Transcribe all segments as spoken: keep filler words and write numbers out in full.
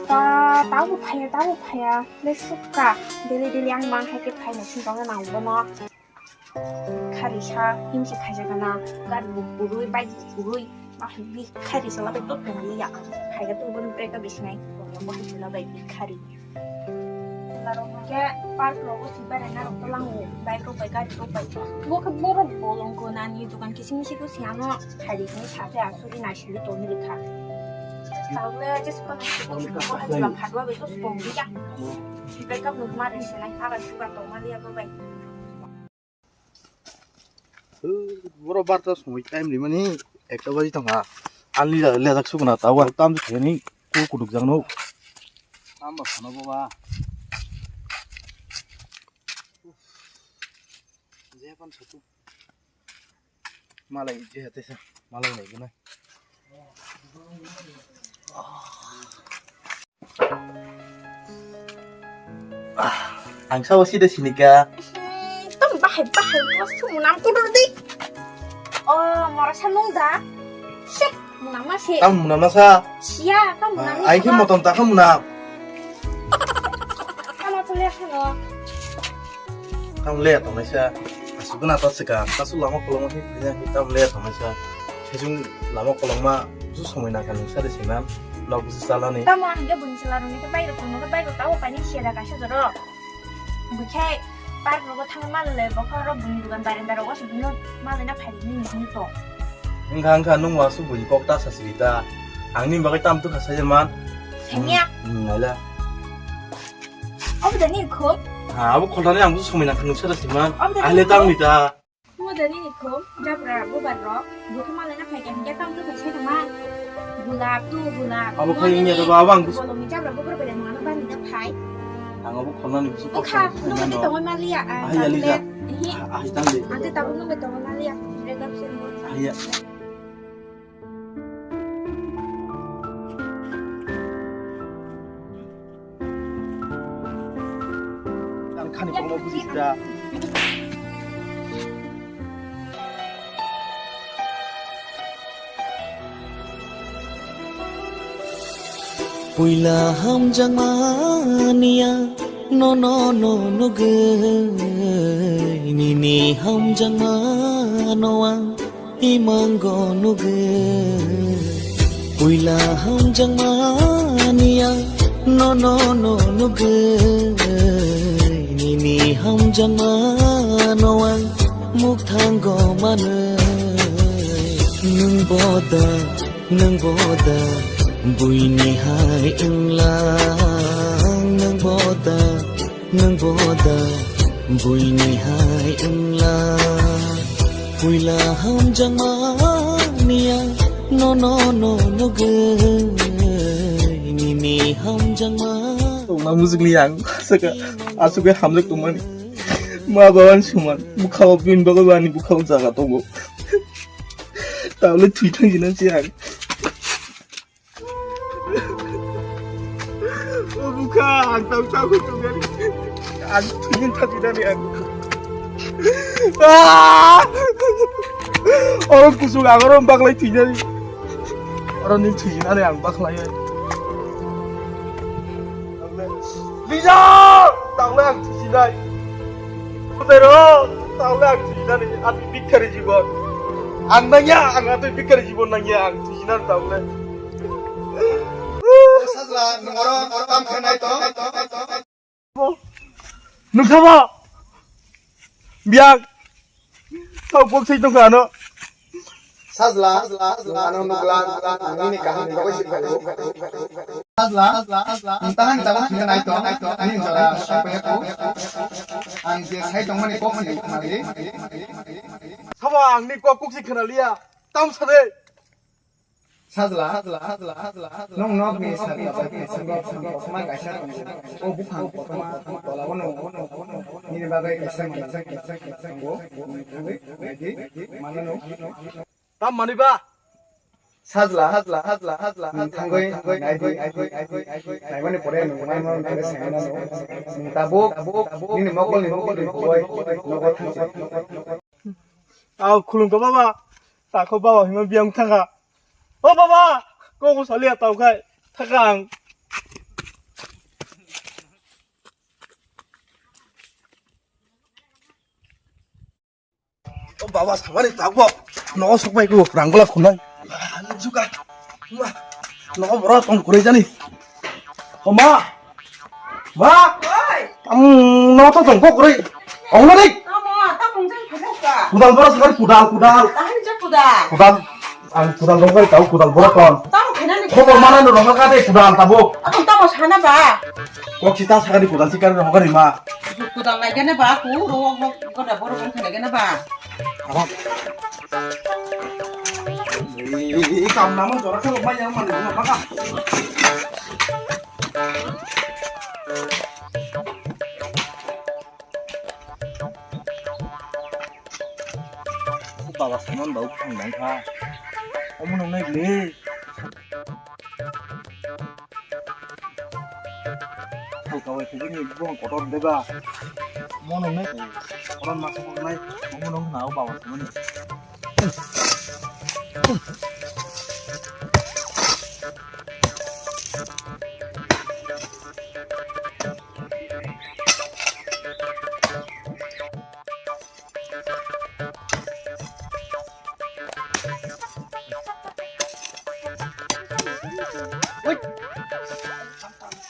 Ta, tabo phaiya, tabo phaiya. Le sukha. Daily, daily ang mang hai khe phaina sing tongna nang bono. Khari sa, himsi khaijak na. Gari bo purui, bike bo purui. Bahai bi khari sala bai tot tong ya. Phaiga to bono break up isinai. Bono bahai sala bai bi khari. Larok ke park rogo si bare na rok to lango. Bike rok bai, gari rok bai. Bo khe borok bolong ko nani dukan kising misi ko si ano. Khari ni sa te asuri nai sili tong ni kha. Tawle je sukha na sukha sukha ko hajula phatwa bai to sukong ya. Break up nuk mari sinai haga sukha tong mali ya bo bai. Boro barta somoi time rimani ekta baji tongha. Ani lejak sukuna tabo tam thani ku kuduk jangno. Tamba phano boba. Jepan satu. Malai je tesa malai nai guna. Ang sao sida sinika. Tom bahai bahai ko sumunam kudur di. Oh, mora sanung da. Sik, munama sik. Tam munama sa. Sia, tam munama. Ai ki moton ta ka munam. Sama tulia sano. Tam le tongnaisa. Asukna ta sika. Tasu lama kolong hi phanya hi tam le tongnaisa. Sejung lama kolongma busu somoi nangkha nungsa de sinan. Nok busu salani. Tamo ang ge buni sala rungni ke bairo tongno ke bairo tawo pani siya da kaisa joro. Bukhai park rogo thang mal le bokha ro buni dugan barenda rogo se buno mal na phai ni ni to. Wngkha wngkha nung wasu buni kok ta sasibita. Angni bagwi tam tu khasa man. Sanya. Hmm, nala. Obo da ni khum. Ha, abo kholani ang busu somoi nangkha nungsa de sinan. Obo da ni khum. Ahle tam ni ta. Mo dani ni khum, jabra bubar rok, bukhuma lena phai khe hingke tam no phai sai tongma. Gulap tu gulap. Abo khai wngya to ba, abo ang bolong ni jabra bubar bere mano bani na phai. Ang abo khona ni busu. Okha, nung ni tongoi maliya. Ah, ya lija. Hi. Ah, tang de. Ante tabuk nung tongoi maliya. Break up sen. Ah, ya. Ang khani kono buji da. Puila hamjakmani ang nono no nugwi, nini hamjakmano ang imango nugwi. Puila hamjakmani ang nono no nugwi, nini hamjakmano ang mukthango manwi. Nwng boda, nwng boda, buini hai wnglang, nwng boda. Nwng boda buini hai wngla, puila hamjakmani ang nono no nugwi, nini hamjakma. Tongma mujungni ang saka asugwi hamjak tongmani. Ma baban suman bukhao bin bagwi bani bukhao jaga tongo. Tabole thwi thang jina si ang. O bukha, ang tang tang hui tong gani. Ang thwin thang gani ang. Ah! Oro kusuk ang oro baklai thwi gani. Oro ni thwi gani ang baklai. Lija! Tang ang thwi gani. Putero, tang ang thwi gani. Ati bikhari jibon. Ang nangya, ang ati bikhari jibon nangya ang thwi gani tang. Sajla, nwng oro tam khe nai to. Nwng thabo? Biyang. Tau kok sai tongkha ano. Sajla, ano nukla, nini kaham bagwi si phaibo. Sajla, nwng tahan tabuk khe nai to, nini jora sokpaiya ko. Ang je sai tongmani kok si khna di. Sabo ang ni kok kok si khna liya. Tam sade. Sajla, nwng nokni sajla bai sima kaisa tongo. O buphang kotorma tola o nwng nini bagwi kaisa manwi tongo. Naidi, manano. Tam manwi ba? Sajla, nwng thangwi naidi, naimani pore nwng manwi nwng tabuk nini mokolni mokol ri kubui nogo thangsi. Ang khulumkha baba, takho baba hima biyang thangkha. O baba, kok bo saliya tau khai, thaka ang. Baba samani takbo. Nogo sokbai ko ranggola khunai. Juka. Ma. Nogo boro tong kuroi jani. O ma. Ma. Oi. Tam no to tong ko kuroi. Ong na dei. Tamo, tamo jang khajak ka. Kudal boro sakar kudal kudal. Tahan je kudal. Kudal. Ang kudal rok bai tau kudal boro ton. Tamo khaina ni. Khobor mana no rok ka dei kudal tabo. Atong tamo sana ba. Kok sita sakar kudal sikar rok ka ma. Kudal nai gana ba ku ro ro goda boro bong khaina gana ba. Ih, kam nama jora ka mai yang mana mana ka. Baba saman bau khang nang kha. Omo nang nai le. Thal kawai khe bini bong kotor deba. Mo nang nai. Kotor ma sa nai. Omo nang na o baba saman. Oi.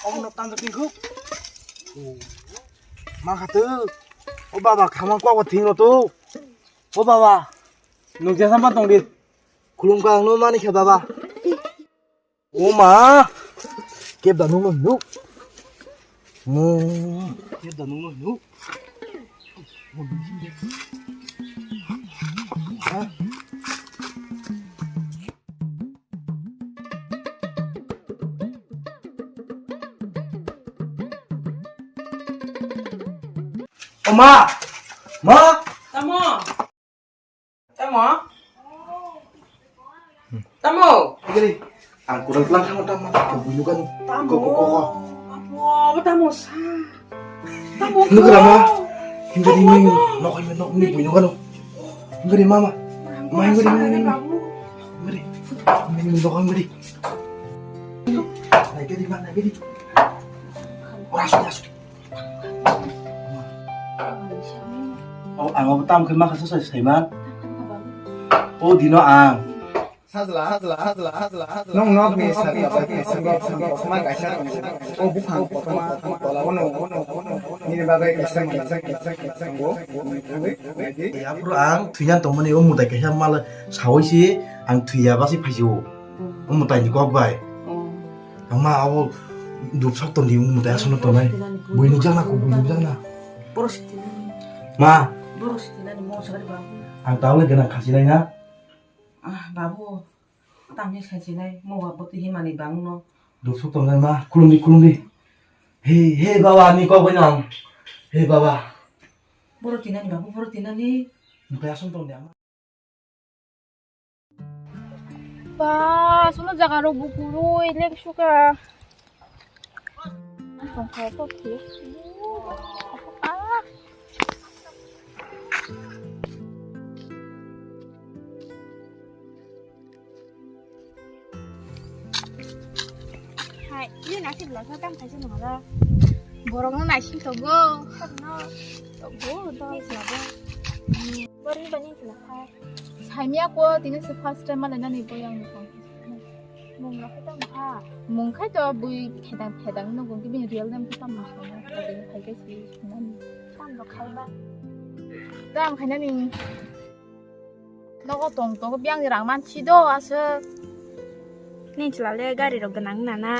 Omo no tanjak ni khuk. Ma kha tu. O baba khama kwa kwa thing ro tu. O baba. Nung jesa ma tong di. Khulum ka ang no mani khe baba. O ma, kebda nung no nuk. Hmm, kebda nung no nuk. O ma, ma. Tamo. Tamo? Tamo? Gari. Ang kurang pelang kamu tamo. Kau buyu kan? Tamo. Kau kau kau. Apa? Apa tamo sa? Tamo. Nukra ma. Hingga di nung. Nokoi ma nok ni buyu kan? Hingga di mama. Ma hingga di mama. Hingga di. Nokoi hingga di. Naik di ma naik di. Orang sudah sudah. Oh, ang abo tam khe ma kha sa saiman. O dino ang. Sajla, sajla, sajla, sajla, sajla. Nong nok ni sajla, sajla, sajla, sajla, sajla, ma kaisa tong. O buphang kotorma, kotorma, tola, ono, ono, ono, nini bagwi kaisa, kaisa, kaisa, kaisa, bo, bo, bo, bo, bo. Ya, bro, ang thwiyan tongmani o mutai kaisa mal sawi si ang thwiya basi phaisio. O mutai ni kok bai. Oh. Ang ma abo dupsok tongdi o mutai aswkno tongnai. Bui nukjakna, kubui nukjakna. Borok sitinani. Ma. Borok sitinani mo sagari babu. Ang taule gana khasinai na. Ah, babu. Tamni khasinai mo babu tu himani bangno. Dupsok tongnai ma. Khulumdi, khulumdi. He, he baba, ni kok bai nang. He baba. Borok tinani babu, borok tinani. Mutai aswk tongdi ama. Ba, sono jaga rok bo kwrwi lek suka. Tongkha to khe. Ah. Hai, ini nasi belakang kan kasih nongra. Borok no nasi togo. Togo, to sabo. Bori bani sila hai. Saimya ko tini se first time mana nani boyang ni kong. Mung no khe tamo kha. Mung khai to bui thedang thedang no gong bini real name khe tamo kha. Tini khai kai si nani. Tam rok khai ba. Tam khai nani. Nogo tong tongo biyang ni rang man si do aswk. Ni chwla le gari rok gwnang na na.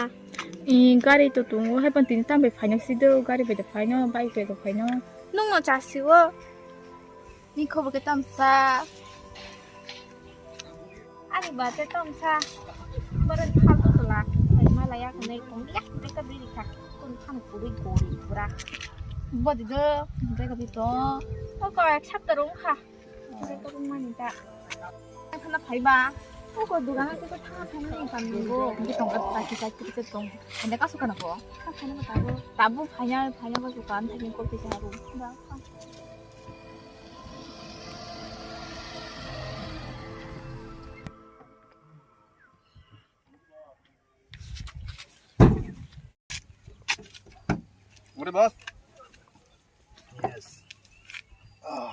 I gari to tongo hai pon tini tam bai phaina si do gari bai do phaino bike bai do phaino. Nung no cha si o. Ni khobor khe tamsa. Ani ba te tamsa. Boron phal to tola. Malaya kone kong ya te ka biri kha. Kun than kuri gori pura. Bodi do. Jaga bi to. O ko ek sapta rong kha. Jaga rong mani ta. Khana phai ba. O ko dugan ke ko thang thang ni kan ni go. Ni tong ka ta ki ta ki ta tong. Ende ka su kana ko. Ka khana ka ta go. Tabu phai ya phai ya ko su kan thang ko ki sa ru. Da. What boss? Yes. Ah.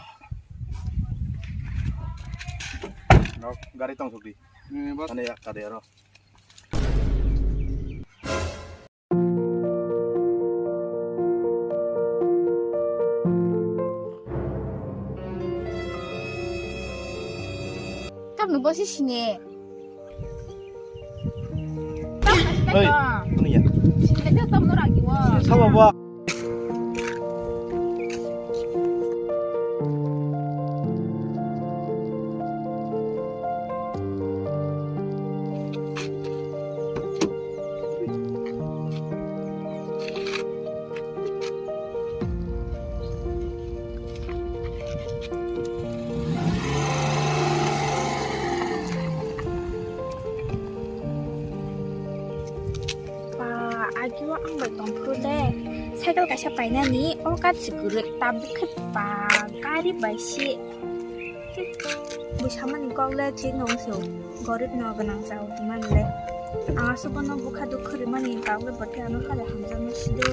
Gari tong thok di. Hmm, bas. Ane ya, kade aro. Tam no bosi sini. Hei, ano ya. Sini tam no ragi wa. Sabo ba. Ba, agio ang bai tongphuru de. Cycle kaisa painani, o kat si kwrwi, tabuk khe ba, gari bai si. Busamani kok le thik nung se, gorib no gwnang chao hwnmani le. Ang aswk bono bwkha dukhu rimani kok le bo khe ano hale hamjakma sido.